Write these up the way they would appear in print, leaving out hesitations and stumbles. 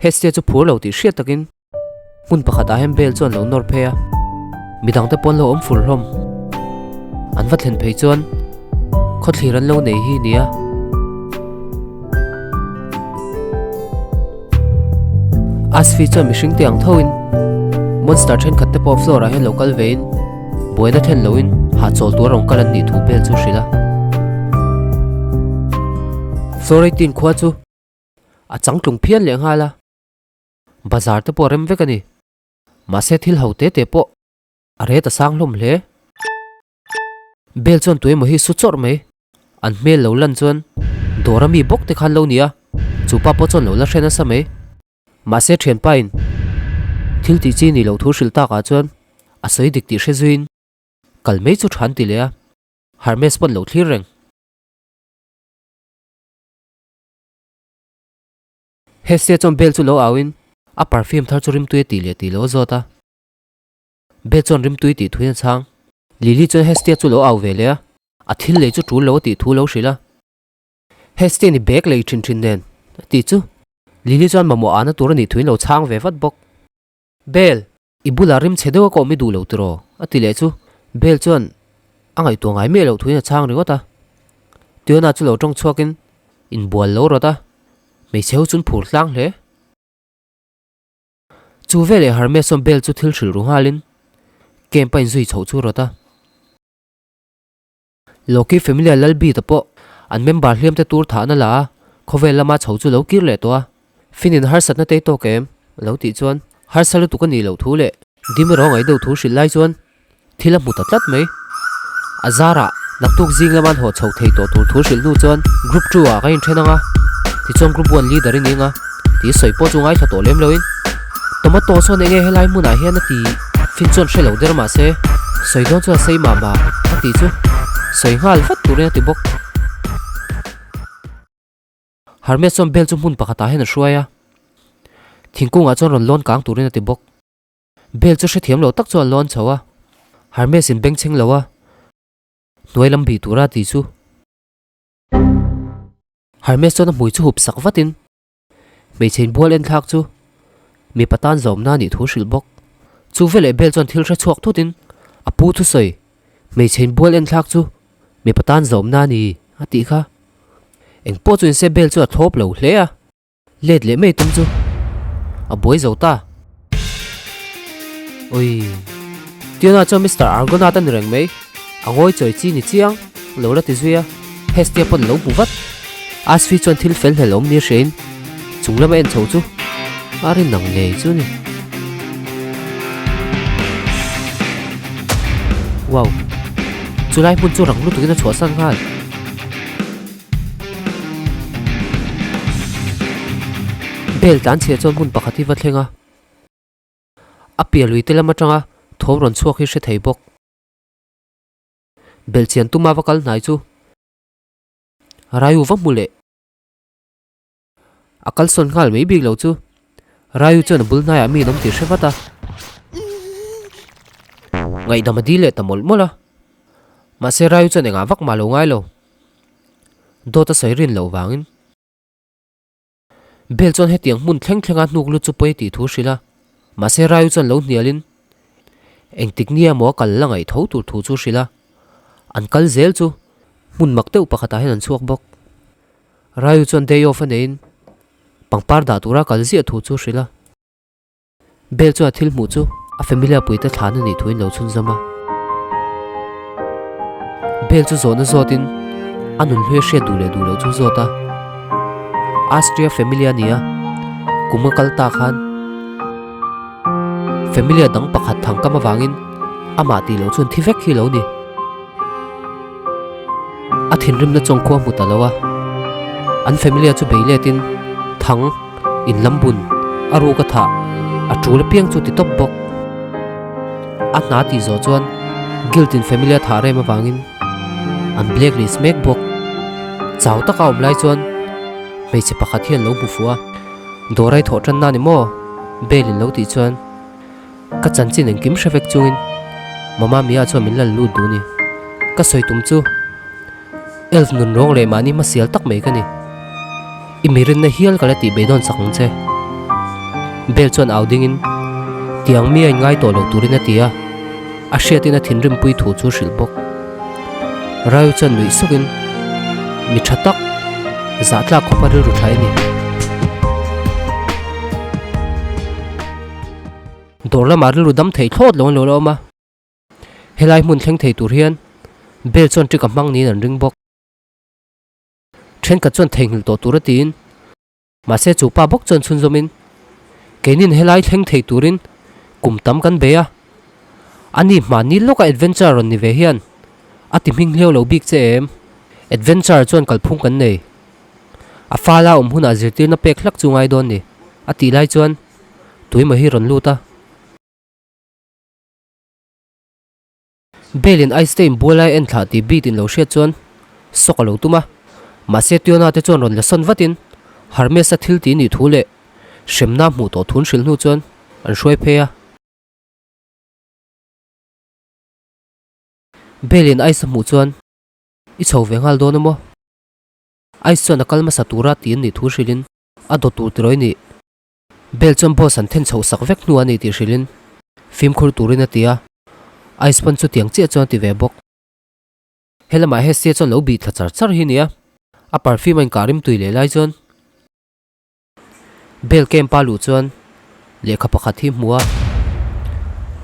Hestia chu phur lo tih hriat takin hmun pakhatah hian bel chuan lo nawr phei a, midangte pawn lo awm fur hlawm. An va thlen phei chuan khawthlir an lo nei hi nia. Asfi chuan mihring te ang thoin monster thenkhat te pawh floor ah hian lo kal vein buaina thlen loin hahchawl tur a rawn kal an nih thu bel chu hrilh a. Floor 18 khua chu a changtlung phian leh nghal a, bazar te pawh a rem vek a ni. Mahse thil ho te te pawh a ret a sang hlawm hle. Bel chuan tuemaw hi su chawrh mai. An hmel lo lan chuan dawr a mi bawk te khan lo ni a, chu pa pawh chuan lo la hre nasa mai. Mahse thianpa in thil tih chi ni loh thu hrilh takah chuan a sawi dik tih hre zuiin kal mai chu tha an ti leh a, Hermes pawn lo thlir reng. Hestia chuan bel chu lo au in a perfume thar chu rimtui a tih leh tih lo a zawt a. Bel chuan rimtui tih thuin a chhang. Lily chuan Hestia chu lo au ve leh a, a thil lei chu tul lo a tih thu lo hrilh a. Hestia ni bag lei thin thin nen a tih chu Lily chuan mamawh ahna tur a nih thuin lo chhang ve vat bawk. Bel, i bulah rim chhe deuh a ka awm i duh lo tiraw? a ti leh chu Bel chuan a ngaihtuah ngai miah loh thuin a chhang ringawt a. Tiona chu lo tawng chhuakin inbual lo rawt a, hmeichhe ho chuan phur tlang hle. Chu veleh Hermes chuan Bel chu thil hrilh ru nghalin camp a inzui chhoh chu rawt a. Loki Familia Lalbi te pawh an member hliam te tur thahna la a, khawvel lama chho chu lo kir leh tawh a. Finn-in harsatna te tawk em? A lo tih chuan harsa lutuk a nih loh thu leh dim erawh ngaih deuh thu hrilh lai chuan thil a hmu ta tlat mai. A zarah naktuk zing lama an haw chho thei tawh tur thu hrilh hnu chuan Group two ah ka inthen ang a, tichuan Group one leader i ni ang a tih sawi pawh chu ngaithla tawh lem loin Tomato sawn enge helai hmunah hian a ti fin chuan hre lo der mahse sawi dawn chuan a sei mah mah a tih chu sawi nghal vat turin a ti bawk. Hermes chuan bel chu hmun pakhatah hian a hruai a, thingkungah chuan rawn lawn kang turin a ti bawk. Bel chu hrethiam lo tak chuan a lawn chho a, Hermes in bengchheng lo a hnuai lam bih tura a ti chu. Hermes chuan a hmui chu hup sak vatin Hmeichhe inbual en thlak chu mipa tan zawmna a nih thu hrilh bawk. Chu veleh Bel chuan thil hre chhuak thutin a pu thusawi, Hmeichhe inbual en thlak chu mipa tan zawmna a ni a tih kha. Eng pawh chu inse Bel chu a thlawp lo hle a, let leh mai tum chu a buai zo ta. Ui. Tiona chuan Mister Argonaut a ni reng mai, a ngawi chawi chi ni chiang lo la ti zui a, Hestia pawn a lo hmu vat. Asfi chuan thil fel hlel awm ni hrein chung lama en chho chu a rin ang ngei chu ni. Wow! Chulai hmun chu rang lutukin a chhuahsan nghal. Bel tlan chhiah chuan hmun pakhat hi va thleng a, a piah lui te lam atanga thawm rawn chhuak hi hre thei bawk. Belhchian tuma va kal hnai chu Raiu va hmu leh. A kalsawn nghal mai bik lo chu Raiu chuan a bul hnaiah mi an awm tih hre vat a, ngaihdam a dil leh ta mawlh mawlh a, mahse Raiu chuan engah vak mah lo ngai lo. Dawt a sawi rin loh vangin Bel chuan hetiang hmun thleng thlenga hnuk lut chu pawi tih thu hrilh a, mahse Raiu chuan lo hnialin engtik nia maw a kal la ngaih tho tur thu chu hrilh a, an kal zel chu hmun mak deuh pakhatah hian an chhuak bawk. Raiu chuan day off a neiin pangpar dah tura kal ziah thu chu hrilh a. Bel chuan a thil hmuh chu a familia puite thlan a nih thuin lo chhunzawm a. Bel chu zawhna zawtin a nunhlui a hriat duh leh duh loh chu zawt a. Astria familia a ni a, kum a kal ta khan familia dang pakhat thangkam avangin amah tih loh chuan thi vek hi lo ni. A thinrimna chuan khua hmu ta lo a, an familia chu bei letin thang in lam bun a ruk a thah a tul apiang chu ti tawp bawk. A hna tih zawh chuan guild in familia thah rem avangin an blacklist mek bawk. Chau taka awm lai chuan hmeichhe pakhat hian lo hmu fuh a, Dawrai thawh tan na ni maw? Bell in lo tih chuan Ka chanchin engkim hre vek chungin Mama Mia chuan min lal lut duh ni. Ka sawi tum chu Elf nun rawng leh mahni hmasial tak mai ka ni. I mirinna hial ka la tih beidawn sak ang che. Bell chuan au dingin, Tiang mi a inngai tawh lo turin a ti a, a hriatin a thinrimpui thu chu hrilh bawk. Ryu chuan nuih sukin, Mi tha tak, zahtlak khawpa rilru thlai a ni. Dawr lamah rilru dam thei thlawt lo an lo la awm a. Helai hmun thleng thei tur hian Bell chuan trick a hmang niin an ring bawk. Thenkhat chuan theihnghilh tawh tur a tiin, mahse chu pa bawk chuan chhunzawmin, Keinin helai thleng thei turin kum tam kan bei a, ani hmahni lawka adventure rawn ni ve hian a ti hming hliau lo bik che em? Adventure chuan kalphung kan nei. A fala awm hunah zirtirna pek hlak chu ngai dawn ni, a tih lai chuan tuimaw hi rawn lut a. Bell in Ice te in bual lai en thlah tih beat in lo hriat chuan sawk a lo tum a, mahse Tiona te chuan rawn la sawn vatin Hermes-a thil tih nih thu leh hremna hmuh tawh thun hrilh hnu chuan an hruai phei a. Bell in Ice a hmuh chuan I chho ve nghal dawn a maw? Ice chuan a kal hmasa tura tih an nih thu hrilhin a dawt tur tirawi nih. Bell chuan boss an then chhoh sak vek hnu a ni tih hrilhin fimkhur turin a ti a, Ice pawn chu tiang chiah chuan a ti ve bawk. He lamah Hestia chuan lo bih thla char char hi nia, a perfume a inkah rimtui leh lai chuan Bell camp a luh chuan lehkha pakhat hi hmu a,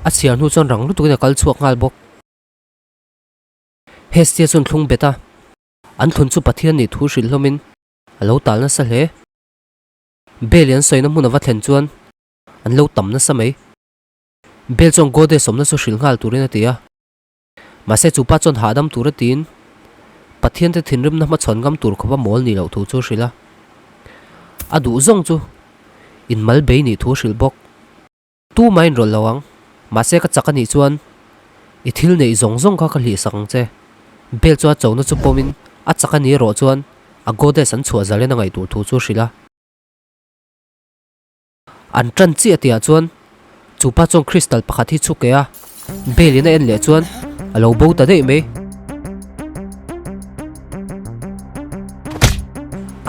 a chhiar hnu chuan rang lutukin a kal chhuak nghal bawk. Hestia chuan thlung bet a, an thlun chu Pathian nih thu hrilh hlawmin a lo tal nasa hle. Bell an sawina hmun a va thlen chuan an lo tam nasa mai. Bell chuan Goddess awmna chu hrilh nghal turin a ti a. Mahse chu pa chuan hahdam tur a tiin Pathiante thinrimna hmachhawn ngam tur khawpa mawl nih loh thu chu a hrilh a. A duh zawng chu inmal bei nih thu a hrilh bawk. Tu mah inrawlh lo ang, mahse ka chak a nih chuan i thil neih zawng zawng kha ka hlih sak ang che. Bell chuan a chona chu pawmin a chak a nih erawh chuan a goddess an chhuah zalen a ngaih tur thu chu a hrilh a. An ṭan chiah tihah chuan chu pa chuan crystal pakhat hi chhuk keh a, Bell in a en leh chuan a lo bo ta daih mai.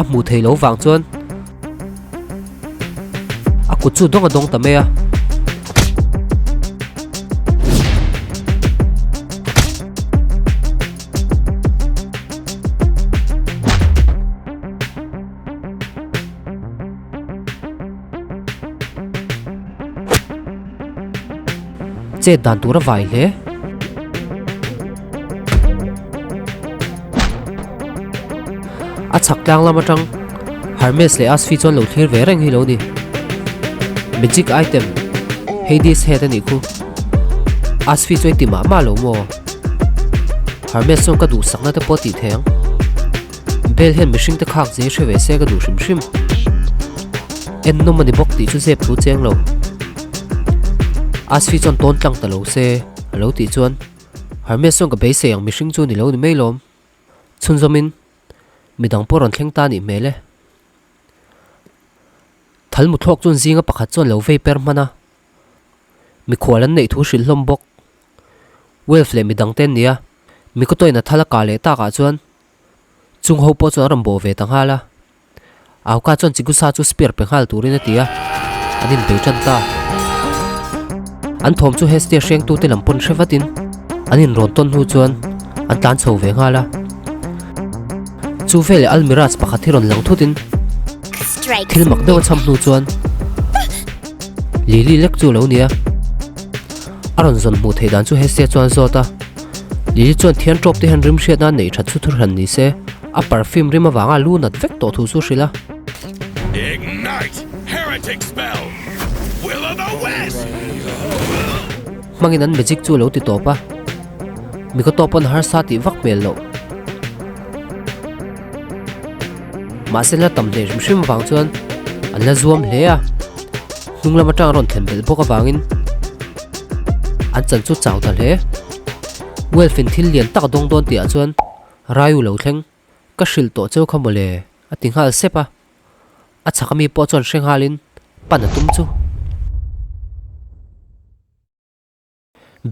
A hmuh theih loh vang chuan a kut chu dawng a dawng ta mai a. Chet dan tur a vai hle. A chhak tlang lam atang Hermes leh Asfi chuan lo thlir ve reng hi lo ni. Magic item Hades head a nih khu. Asfi chu a ti mah mah lo maw? Hermes chuan ka duhsakna te pawh a tih thei ang. Bell hian mihring te khak zia hre ve se ka duh hrim hrim. En nawm a ni bawk tih chu zep thu cheng lo. Asfi chuan tawn tlang ta lo se a lo tih chuan Hermes chuan ka beisei ang mihring chu ni lo ni mai lawm. Chhunzawmin midang pawh rawn thleng ta nih hmel e. Thal muthlawk chuan zinga pakhat chuan lo vei per hman a. Mikhual an neih thu hrilh hlawm bawk. Welf leh midang te an ni a, Mikotoin a thal a kah leh takah chuan Chung ho pawh chuan a rawn bawh ve ta nghal a. Auka chuan Chigusa chu spear pe nghal turin a ti a, an inbei tan ta. An thawm chu Hestia hrengtute lam pawn hre vatin an inrawn tawn hnu chuan an tlan chho ve nghal a. Chu veleh Almiraj pakhat hi rawn lang thutin thil mak deuh a cham hnu chuan Lily lek chu a lo ni a. A rawn zawn hmuh theih dan chu Hestia chuan a zawt a. Lily chuan thian tawp te hian rim hriat nan neih that chu thu hran ni se, a perfume rim avanga lu nat vek tawh thu chu hrilh a. Ignite heretic spell! Will o' the wisp! Hmangin an magic chu a lo ti tawp a, Mikoto pawn harsa tih vak hmel loh. Mahse la tam hle hrim hrim avang chuan an la zuam hle a, hnung lam atang a rawn thlen belh bawk avangin an chan chu chau ta hle. Welf-in thil lian tak a dawng dawn tihah chuan Raiu lo thleng, Ka hrilh tawh cheu kha mawle a ti nghal sep a, a chhak ami pawh chuan hre nghalin pan a tum chu.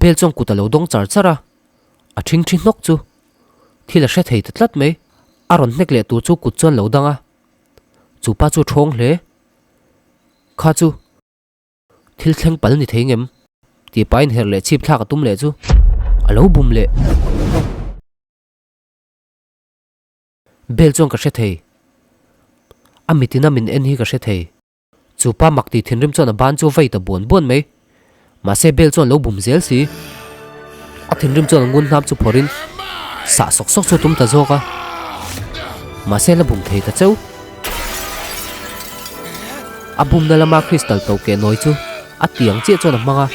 Bel chuan kut a lo dawng char char a, a ṭhingṭhi hnawk chu thil a hre thei ta tlat mai. A rawn hnek leh tur chu kut chuan lo dang a, chu pa chu a ṭhawng hle. Kha chu. Thil thleng pal ni thei ngem? Tih pahin herh leh chhip thlak a tum leh chu a lo bum leh. Bel chuan ka hre thei. A mitin a min en hi ka hre thei. Chu pa mak tih thinrim chuan a ban chu a vei ta buan buan mai. Mahse Bel chuan lo bum zel si. A thinrim chuan a ngun hnam chu phawrhin sah sawk sawk chu a tum ta zawk a. Mahse la bum thei ta cheu. A bumna lama crystal to keh nawi chu a tiang chiah chuan a hmang a.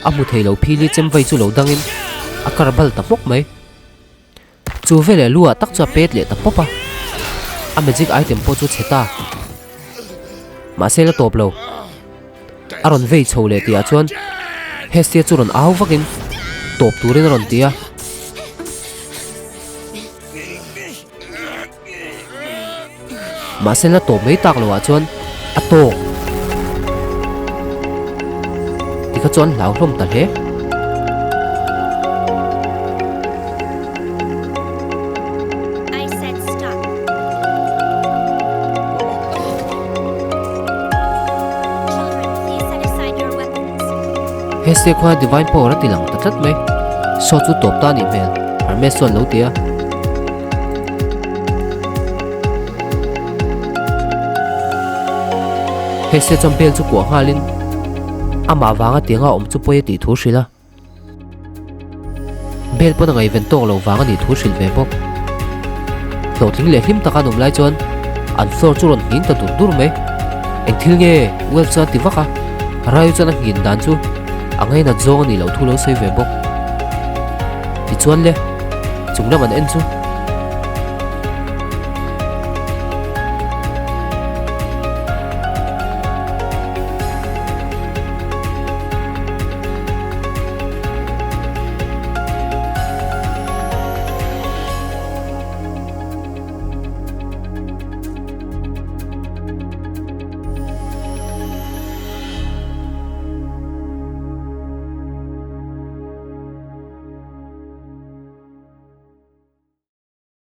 A hmu thei lo phili chem vei chu lo dangin a kar bal ta hmawk mai. Chu veleh lu ah tak chu a pet leh ta pawp a, a magic item pawh chu a chhe ta. Mahse la tawp lo. A rawn vei chho leh tih ah chuan Hestia chu rawn au vakin tawp turin a rawn ti a. Mahse la tawp mai tak loh ah chuan a tawk tikha chuan hlau hlawm ta hle. He step khuan divine power a ti lang ta tlat mai. Saw chu tawp ta a nih hmel, Hermes chuan lo ti a. Hese chuan bel chu kuah nghalin amah vanga tianga awm chu pawi a tih thu hrilh a. Bel pawn a ngaihven tawk lo vang a nih thu hrilh ve bawk. Hlawhtling leh hlim taka an awm lai chuan an floor chu rawn nghing ta dur dur mai. Eng thil nge? Welf chuan a ti vak a. Ryu chuan a nghin dan chu a ngainat zawng a nih loh thu lo sawi ve bawk. Tichuan le, chung lam an en chu.